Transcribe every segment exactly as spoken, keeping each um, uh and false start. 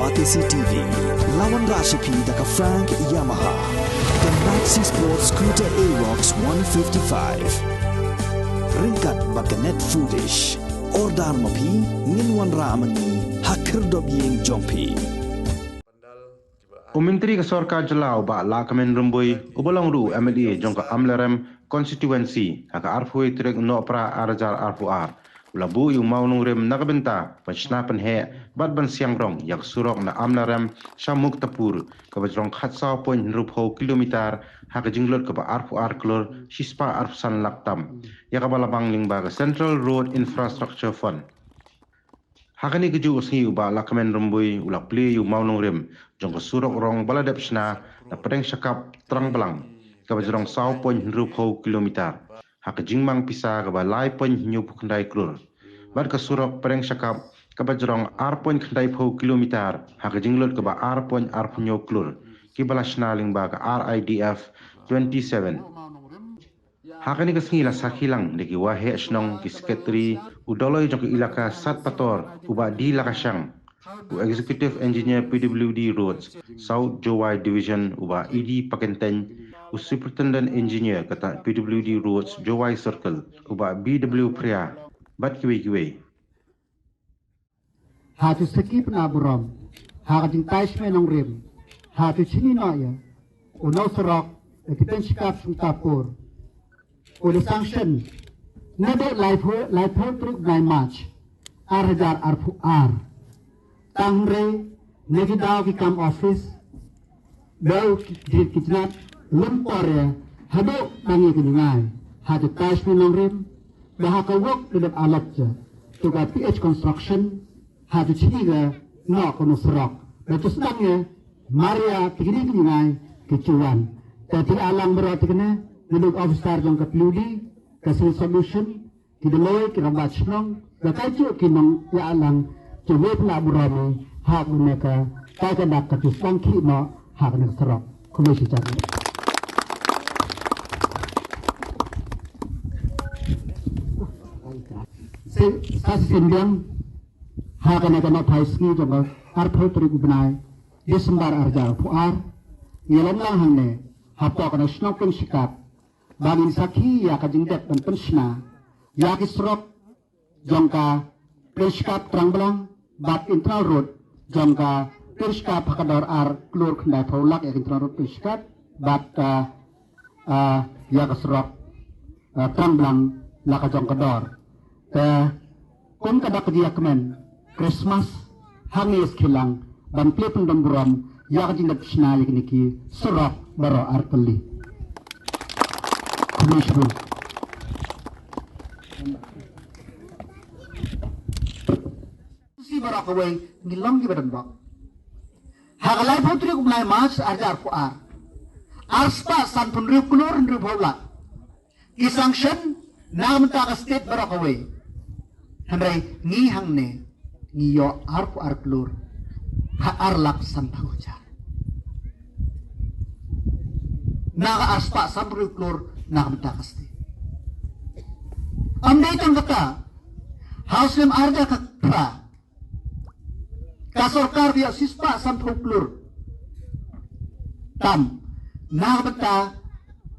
Batesi T V, la wanrah sha phi da ka Frank Yamaha, ka Maxi Sport Scooter Aerox one fifty-five. Ryngkat bad ka Net Foodish. Order ma phi, ngin wanrah ma ngi ha khyrdop ïing jong phi. U Myntri ka Sorkar Jylla u Bah Lahkmen Rymbui, uba long ruh u M L A jong ka Amlarem Constituency, ha ka arphew tarik u Nohprah ar hajar arphew ar, u la buh ïa u mawnongrim na ka bynta ban shna pynheh bad ban siang rong ïa ka surok na Amlarem sha Muktapur, kaba jrong khatsaw point hynriewphew kilometer, ha ka jinglut kaba arphew ar klur shispah arphew san lak tam, ïa kaba la bang lyngba ka Central Road Infrastructure Fund. Ha kane kajuh ka sngi u Bah Lahkmen Rymbui u la plie ïa u mawnongrim jong ka surok rong ba la dep shna na pdeng shakap Trangblang, kaba jrong saw point hynriewphew kilometer, ha ka jingmang pisa kaba lai point hynñiewphew khyndai klur, bad ka surok pdeng shakap kaba jrong ar point khyndaiphew kilometer, ha ka jinglut kaba ar point arphew hynñiew klur, kiba la shna lyngba ka R I D F twenty-seven. Ha kane ka sngi la sakhi lang da ki waheh shnong, ki secretary, u Dolloi jong ka Elaka Satpator u Bah D Lakashang, u Executive Engineer P W D Roads South Jowai Division u Bah E D Pakenteng, u Superintendent Engineer kata P W D Roads Jowai Circle u Bah B W Phria, bad kiwei kiwei. Ha tu saki pynah burom, ha ka jingtai shmai nongrim, ha tu chini noh ïa u nongsurok, ïa ki pynshkap shong tapur, u la sanction naduh laiphew, laiphew tarik bnai March ar hajar arphew ar. Tang hynrei na ki daw ki kam office, dei ki, ki jnat lum por ïa haduh tang ïa ka jngai. Ha tu tai shmai nongrim, ba ha ka wok da dep alot ja tu ka P H Construction, ha tu chini ka noh ka nongsurok, ba tu sdang ïa mar ïa ti kini ki jngai ki chuwan. Te ti alang baroh ti kane, naduh officer jong ka P W D, ka Civil Solution, ki Dolloi, ki rangbah shnong, da kajuh ki nongïalang, ki wei pynah burom ha kane ka, ka ka dak ka tu sdang ki noh ha kane ka surok. Khublei shihajar. Sa shisien biang, ha kane ka Nohphai sngi jong ka arphew tarik u bnai December ar hajar arphew ar, ngi ïalam lang hangne hapoh kane ka shnong Pynshkap, ba ngin sakhi ïa ka jingdep ban pynshna ïa ki surok jong ka Pynshkap Trangblang bad Internal Road jong ka Pynshkap ha ka dor ar klur khyndaiphew lak ïa ka Internal Road Pynshkap bad ka, ah, ïa ka surok, ah, Trangblang la ka jong ka dor. Te kum ka dak ka jingïakmen Christmas, hangne ïa sakhi lang ban plie pyndon burom ïa ka jingdep shna ïa kine ki surok baroh ar tylli. Khublei shibun. Shi baroh kawei ngi long kiba donbok. Ha ka laiphew tarik u bnai March ar hajar arphew ar, arspah sanphew hynriew klur hynriewphew lak ki sanction na ka bynta ka state baroh kawei. Hynrei ngi hangne ngi ïoh arphew ar klur khatar lak sanphew hajar na ka arspah sanphew hynriew klur na ka bynta ka state. Ym dei tang kata, ha u snem ar hajar khatphra, ka sorkar ka ïoh shispah sanphew klur tam na ka bynta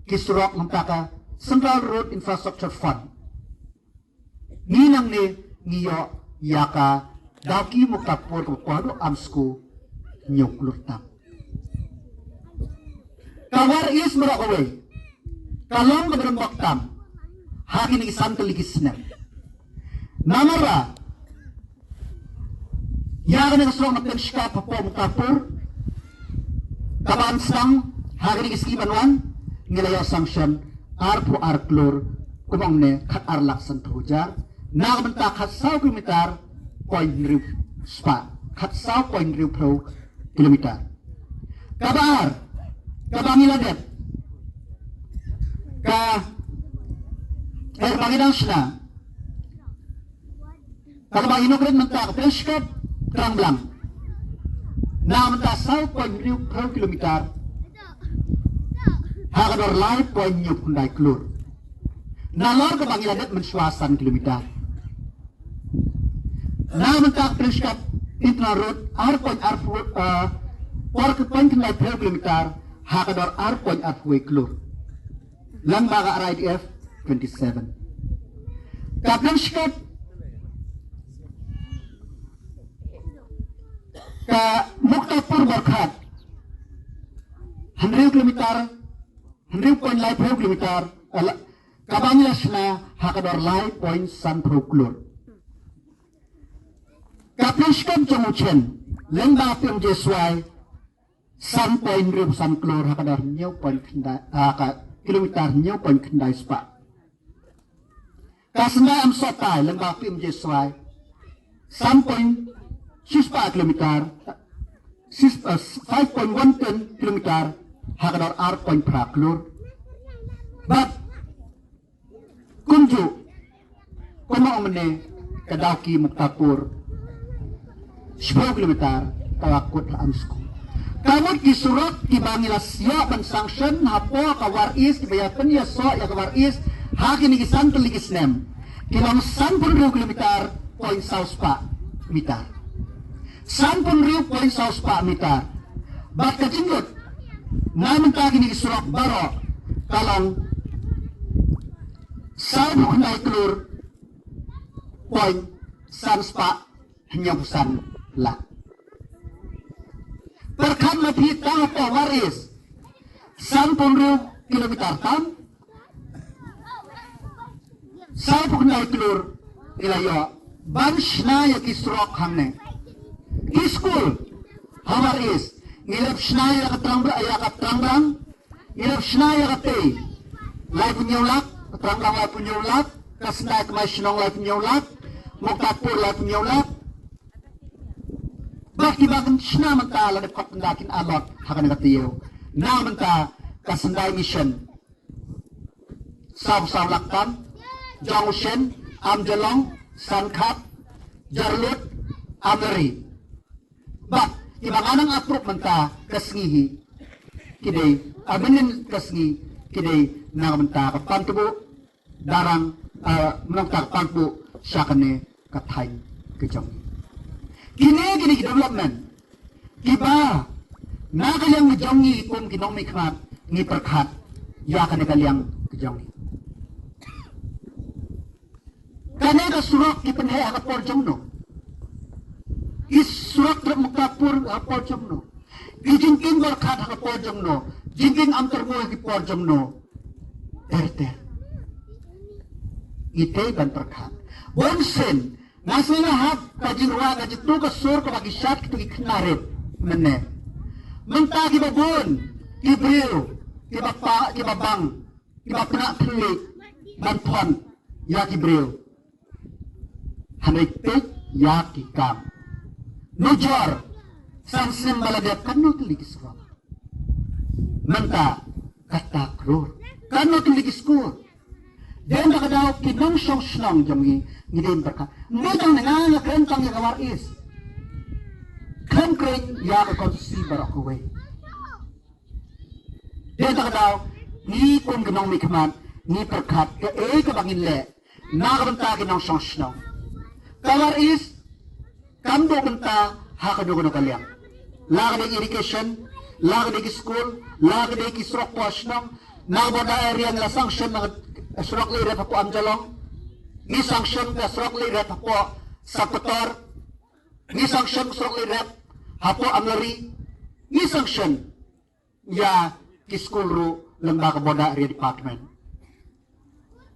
ki surok, na ka bynta ka Central Road Infrastructure Fund. Ngi nangne ngi ïoh ïa ka Dawki Muktapur kaba kwah duh amsko hynñiew klur tam. Ka War East baroh kawei ka long kaba donbok tam ha kine ki san tylli ki snem. Namar ba ïa kane ka surok na Pynshkap hapoh Muktapur, kaba yn sdang ha kine ki sngi ban wan, ngi la ïoh sanction arphew ar klur, kumba ong ne khatar lak sanphew hajar na ka bynta khatsaw kilometer point hynriew spah, khatsaw point hynriewphew kilometer. Kaba ar, kaba ngi la dep, ka, eh, ba ngi dang shna, kaba inaugurate mynta ka Pynshkap Trangblang na mynta saw point hynriewphew kilometer ha ka dor lai point hynñiewphew khyndai klur. Nalor kaba ngi la dep mynshuwa san kilometer. Na mynta ka Pynshkap Internal Road, ar point ar phew, eh, por ka point khyndai phew kilometer, ha ka dor ar point ar phew klur. Lyngba ka R I D F twenty-seven. Ka Pynshkep, ka Muktapur Borkhat, hynriew kilometer, hynriew point lai phew kilometer, eh, la-, kaba ngi la shna ha ka dor lai point san phew klur. Ka Pynshkep jong u Chen, lyngba P M J Swai, san point hynriew san klur ha ka dor hynñiew point khyndai, ah, ka kilometer hynñiew point khyndai spah. Ka Syndai Amsohtai lyngba P M J Swai, san point shi spah kilometer, sis-, ah, five point one ten kilometer ha ka dor ar point phra klur. Bad kumjuh, kumno mynne ka Dawki Muktapur, shiphew kilometer, ka la kut la am sku. Ka mut ki surok kiba ngi la ïoh ban sanction hapoh ka War East, kiba ïa pynïasoh ïa ka War East ha kine ki san tylli ki snem, ki long san phew hynriew kilometer point saw spah meter. San phew hynriew point saw spah meter. Bad ka jinglut na mynta kine ki surok baroh ka long saw phew khyndai klur point san spah hynñiew phew san lak. Pyrkhat ma phi, tang hapoh War East, san phew hynriew kilometer tam, saw phew khyndai klur ngi la ïoh ban shna ïa ki surok hangne. Ki skul ha War East, ngi la shna ïa ka Trangbra-, ïa ka Trangblang, ngi la shna ïa ka tei lai phew hynñiew lak, ka Trangblang lai phew hynñiew lak, ka Syndai Kmai Shnong lai phew hynñiew lak, Muktapur lai phew hynñiew lak. Bad kiba kin shna mynta la dep kot mynta kin allot ha kane ka taïew. Na mynta ka Syndai Mission, saw saw lak tam, jong u Shin, Amjolong, Sankhap, Jyrlut, Amlari. Bad kiba nga nang approve mynta ka sngi hi, ki dei, ah, mynnin ka sngi, ki dei na ka bynta ka Pantbu, Darrang, ah, mynta ka Pantbu sha kane ka thaiñ ka jong ngi. Kine, kine ki development kiba na ka liang ka jong ngi kum ki nongmihkhmat ngi pyrkhat ïa kane ka liang ka jong ngi. Kane ka surok ki pynheh ha ka por jong no? Ki surok trep Muktapur ha ka por jong no? Ki jingkieng Borkhat ha ka por jong no? Jingkieng Amtermu ha ki por jong no? Ter ter. Ite ban pyrkhat. Bun sien nga sngewhap ka jingrwai, ka jingtip, ka sur kaba ki shad kito ki khynnah rit mynne. Mynta kiba bun ki briew kiba pa, kiba bang, kiba pynah thylliej ban thon ïa ki briew. Hynrei peit ïa ki kam. Nujor, san snem ba la dep, katno tylli ki surok? Mynta kata klur. Katno tylli ki skul? Dei ba ka daw ki nongshong shnong jong ngi, ngi dei pyrkhat. Ym dei tang nga, nga kren tang ïa ka War East. Kren kren ïa ka konstituensi baroh kawei. Dei ba ka daw ngi kum ki nongmihkhmat ngi pyrkhat kaei kaba ngin leh na ka bynta ki nongshong shnong. Ka War East kam duh bynta ha kano kano ka liang. La ka dei irrigation, la ka dei ki skul, la ka dei ki surok hapoh shnong. Na ka border area ngi la sanction na ka surok leit rep hapoh Amjolong. Ngi sanction ka surok leit rep hapoh Sapator. Ngi sanction ka surok leit rep hapoh Amlari. Ngi sanction ïa ki skul ruh lyngba ka border area department.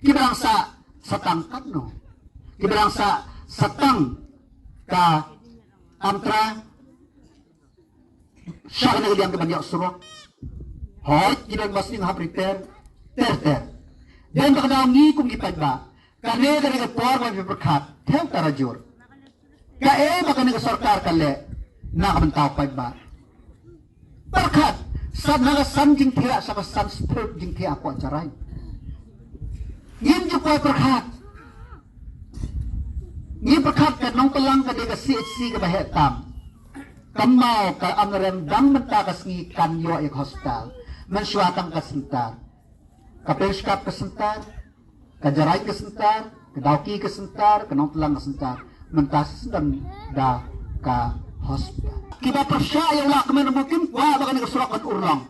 Kiba dang sah, sah tang katno? Kiba dang sah, sah tang ka Amtra sha kane ka liang kaban ïoh surok. Hooid, ki dang ba sdang hap repair ter ter. Dei ba ka daw ngi kum ki paidbah, kane ka dei ka por ba phi pyrkhat thew tara jur. Kaei ba kane ka sorkar ka leh na ka bynta u paidbah? Pyrkhat, sa na ka san jingthiah, sa ka san spruit jingthiah hapoh Jarai. Ngim ju poi pyrkhat. Ngi pyrkhat ka Nongtlang ka dei ka C H C kaba heh tam. Kynmaw ka Amlarem dang mynta ka sngi kan ïoh ïa ka hospital. Mynshuwa tang ka Syntar. Ka Pyrshkap ka Syntar, ka Jarai ka Syntar, ka Dawki ka Syntar, ka Nongtlang ka Syntar. Mynta sdang da ka hospital. Kiba pyrshah ïa u Lahkmen Rymbui kim kwah ba kane ka surok kan urlong.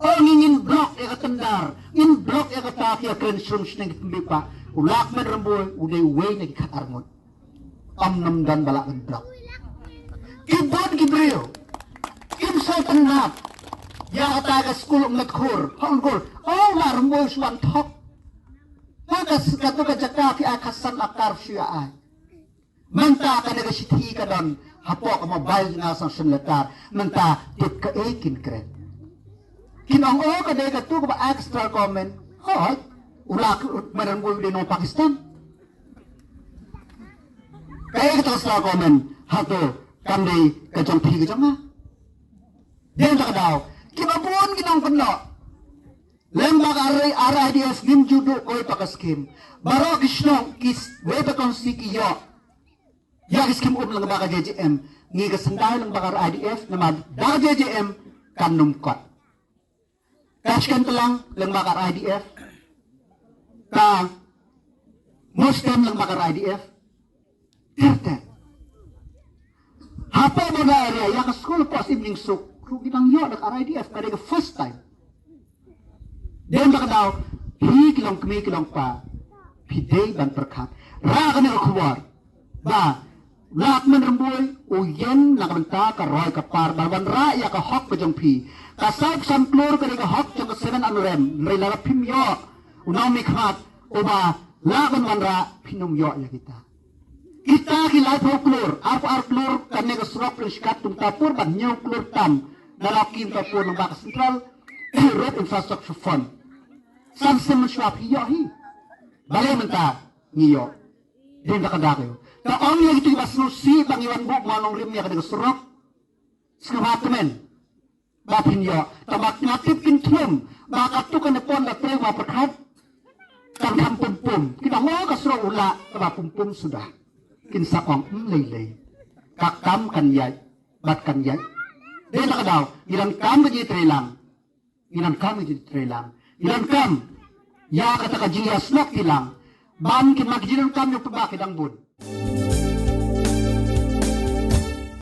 O ngi ngin block ïa ka tender, ngin block ïa kata ki ïakren shrum shneng ki pynbeit. U Lahkmen Rymbui u dei uwei na ki khatar ngut. Ym nym don ba lah ban block. Ki bun ki briew kim sngewtynnat ïa kata ka skul Umnatkhur. Hong kur, o Lah Rymbui shu wan thok. Ha ka s- katu ka jaka phi ai khatsan akar shu ïa ai. Mynta kane ka shithi ka don hapoh ka mobile jong nga, sanction letter. Mynta tip kaei kin kren. Kin ong o ka dei katu kaba extra comment. Hooid, u Lahkmen Rymbui u dei nong Pakistan. Kaei kata extra comment? Hato kam dei ka jong phi ka jong nga? Dei na ka daw kiba bun ki nongkynnoh. Lyngba ka R- RIDF ngim ju duh kawei pat ka skim. Baroh ki shnong ki s- wei pat ka constituency ki ïoh ïa ki skim um lyngba ka JJM. Ngi ka syndai lyngba ka RIDF namar da ka JJM kan nym kot. Ka Shkentlang lyngba ka RIDF. Ka Mustem lyngba ka RIDF. Ter ter. Hapoh Border Area ïa ka skul Post Evening Suk ruh ki dang ïoh da ka RIDF, ka dei ka first time. Dei na ka daw, phi ki long kmie ki long kpa, phi dei ban pyrkhat. Rah kane ka khubor ba Lahkmen Rymbui u ïeng na ka bynta ka roi ka par ban wanrah ïa ka hok ka jong phi. Ka saw phew san klur ka dei ka hok jong ka Seven Honorem. Hynrei lada phim ïoh u nongmihkhmat uba lah ban wanrah, phin nym ïoh ïa kita. Kita ki laiphew klur, arphew ar klur kane ka surok Pyrshah Dumtapur bad hynñiew klur tam na Lawki Dumtapur lyngba ka Central Road Infrastructure Fund. San snem mynshuwa phi ïoh hi. Balei mynta ngi ïoh? Dei na ka dak ïoh. Ta ong ïa kito kiba sngewsih ba ngi wan buh mo nongrim ïa kane ka surok. Sngewbha kmen ba phin ïoh. Tangba nga tip kin thnum ba katto katne pon da trei ba pyrkhat kan kham pum pum. Ki ong o ka surok u lah, tangba pum pum suda. Kin sa ong, hmm, lei lei. Ka kam kan ïaid bad kan ïaid. Dei na ka daw ngi donkam ka jingtreilang. Ngi donkam ka jingtreilang. Ngi donkam ïa kata ka jingïasnoh treilang ban kin ma ka jingdonkam ïa u paidbah ki dang bun.